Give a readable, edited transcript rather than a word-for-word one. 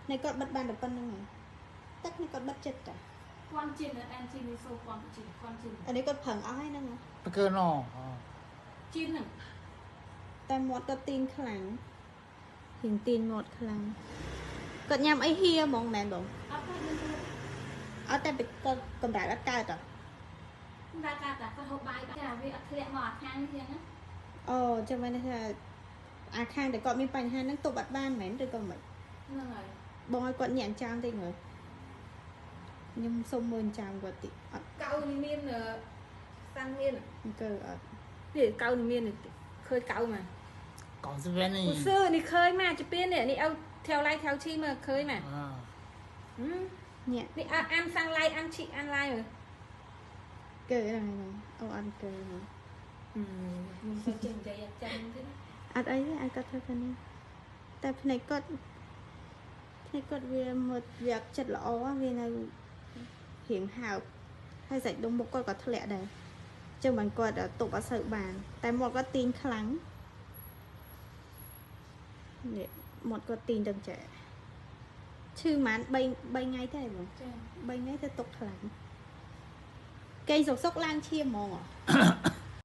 ភ្នែកគាត់បិទបានតែប៉ុណ្្នឹងហើយទឹកនេះគាត់បិទចិត្តតា 关键的按键你说关键关键 អានេះគាត់ប្រឹងអស់ហើយហ្នឹងហ៎ 不够喏啊 ជីនហ្នឹង តែមាត់គាត់ទាញខ្លាំងរៀងទាញមាត់ខ្លាំងគាត់ញ៉ាំអីហៀហ្មងមែនបង អត់កើតនឹងទេ អត់តែគាត់កម្រើកអត់កើតហ៎ តែកើតតែគាត់ហូបបាយចាវាអត់ធ្លាក់មកអាខាងនេះចឹងណា អូចាំមែនថាអាខាងដែលគាត់មានបញ្ហាហ្នឹងទប់អត់បានមែនឬក៏មិន ហ្នឹងហើយ បងឲ្យគាត់ញាក់អញ្ចាំតិចមើលខ្ញុំសុំមើលអញ្ចាំគាត់តិចអត់ កៅនេះមានសាំងមាន អង្គើអត់ នេះកៅនេះមានឃើញកៅមក 搞这边 ពូ 呢 សឺនេះឃើញមកជាពៀននេះនេះឲ្យថែវឡៃថែវឈីមើលឃើញមក 啊 ញាក់ នេះអានសាំងឡៃអានឈីអានឡៃមើល កើហ្នឹងហើយអូអត់កើហ្នឹង ខ្ញុំទៅចេះនិយាយអត់ចាំទេ អត់អីទេឲ្យគាត់ធ្វើទៅនេះតែភ្នែកគាត់ភ្នែកគាត់វាមើលវាអត់ចិត្តល្អវានៅរៀងហើបហើយសាច់ដុំមុខគាត់ក៏ធ្លាក់ដែរចឹងបានគាត់ទប់អត់សូវបាន តែមាត់គាត់ទាញខ្លាំងនេះមាត់គាត់ទាញទៅចេះឈឺប្រហែល3 3ថ្ងៃទេបង ចា 3ថ្ងៃទៅຕົកខ្លាំងគេសុកសុកឡើងឈាមហ្មងហ៎